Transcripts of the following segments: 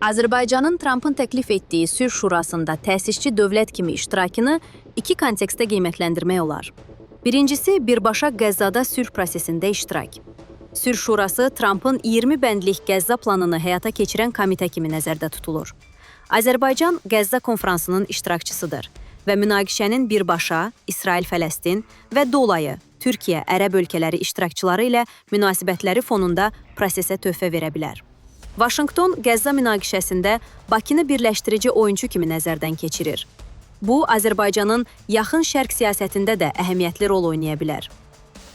Azərbaycanın Trampın təklif etdiyi Sülh Şurasında təsisçi dövlət kimi iştirakını iki kontekstdə qiymətləndirmək olar. Birincisi, birbaşa Qəzzada sülh prosesində iştirak. Sülh Şurası Trampın 20 bəndlik Qəzza planını həyata keçirən komitə kimi nəzərdə tutulur. Azərbaycan Qəzza konfransının iştirakçısıdır və münaqişənin birbaşa İsrail-Fələstin və dolayı Türkiyə, Ərəb ölkələri iştirakçıları ilə münasibətləri fonunda prosesə töhfə verə bilər. Vaşinqton Qəzza münaqişəsində Bakını birləşdirici oyunçu kimi nəzərdən keçirir. Bu, Azərbaycanın Yaxın Şərq siyasətində də əhəmiyyətli rol oynaya bilər.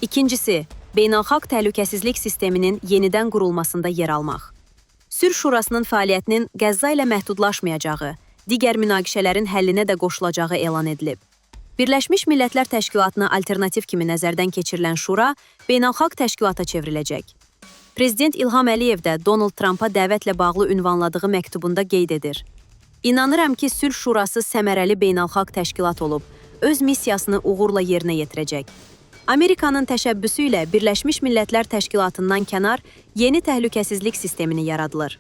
İkincisi, beynəlxalq təhlükəsizlik sisteminin yenidən qurulmasında yer almaq. Sülh Şurasının fəaliyyətinin Qəzza ilə məhdudlaşmayacağı, digər münaqişələrin həllinə də qoşulacağı elan edilib. Birləşmiş Millətlər Təşkilatına alternativ kimi nəzərdən keçirilən şura beynəlxalq təşkilata çevriləcək. Prezident İlham Əliyev də Donald Trampa dəvətlə bağlı ünvanladığı məktubunda qeyd edir: "İnanıram ki, Sülh Şurası səmərəli beynəlxalq təşkilat olub, öz missiyasını uğurla yerinə yetirəcək." Amerikanın təşəbbüsü ilə Birləşmiş Millətlər Təşkilatından kənar yeni təhlükəsizlik sistemini yaradılır.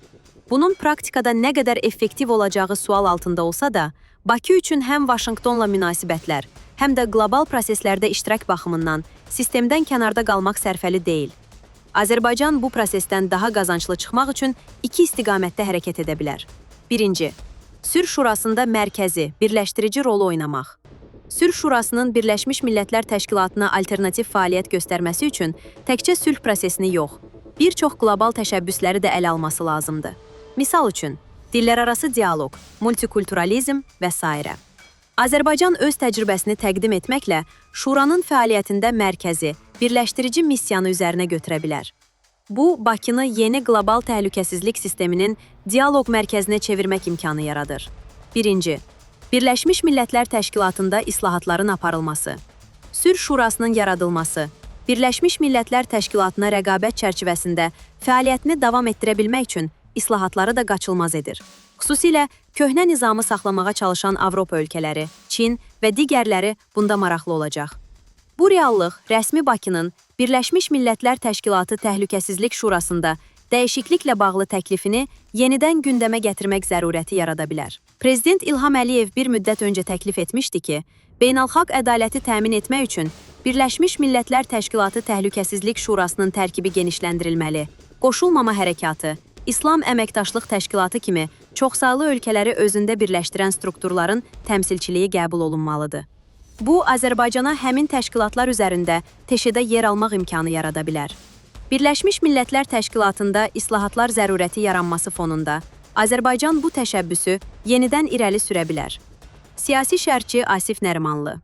Bunun praktikada nə qədər effektiv olacağı sual altında olsa da, Bakı üçün həm Vaşinqtonla münasibətlər, həm də qlobal proseslərdə iştirak baxımından sistemdən kənarda qalmaq sərfəli deyil. Azərbaycan bu prosesdən daha qazanclı çıxmaq üçün iki istiqamətdə hərəkət edə bilər. Birinci, Sülh Şurasında mərkəzi, birləşdirici rolu oynamaq. Sülh Şurasının Birləşmiş Millətlər Təşkilatına alternativ fəaliyyət göstərməsi üçün təkcə sülh prosesini yox, bir çox qlobal təşəbbüsləri də ələ alması lazımdır. Misal üçün, dillərarası dialoq, multikulturalizm və sairə. Azərbaycan öz təcrübəsini təqdim etməklə Şuranın fəaliyyətində mərkəzi, birləşdirici missiyanı üzərinə götürə bilər. Bu, Bakını yeni qlobal təhlükəsizlik sisteminin dialoq mərkəzinə çevirmək imkanı yaradır. Birinci, Birləşmiş Millətlər Təşkilatında islahatların aparılması. Sülh Şurasının yaradılması, Birləşmiş Millətlər Təşkilatına rəqabət çərçivəsində fəaliyyətini davam etdirə bilmək üçün islahatları da qaçılmaz edir. Xüsusilə köhnə nizamı saxlamağa çalışan Avropa ölkələri, Çin və digərləri bunda maraqlı olacaq. Bu reallıq rəsmi Bakının Birləşmiş Millətlər Təşkilatı Təhlükəsizlik Şurasında dəyişikliklə bağlı təklifini yenidən gündəmə gətirmək zərurəti yarada bilər. Prezident İlham Əliyev bir müddət öncə təklif etmişdi ki, beynəlxalq ədaləti təmin etmək üçün Birləşmiş Millətlər Təşkilatı Təhlükəsizlik Şurasının tərkibi genişləndirilməli, qoşulmama hərəkatı, İslam Əməkdaşlıq Təşkilatı kimi çoxsaylı ölkələri özündə birləşdirən strukturların təmsilçiliyi qəbul olunmalıdır. Bu, Azərbaycana həmin təşkilatlar üzərində TŞ-də yer almaq imkanı yarada bilər. Birləşmiş Millətlər Təşkilatında islahatlar zərurəti yaranması fonunda Azərbaycan bu təşəbbüsü yenidən irəli sürə bilər. Siyasi şərhçi Asif Nərimanlı.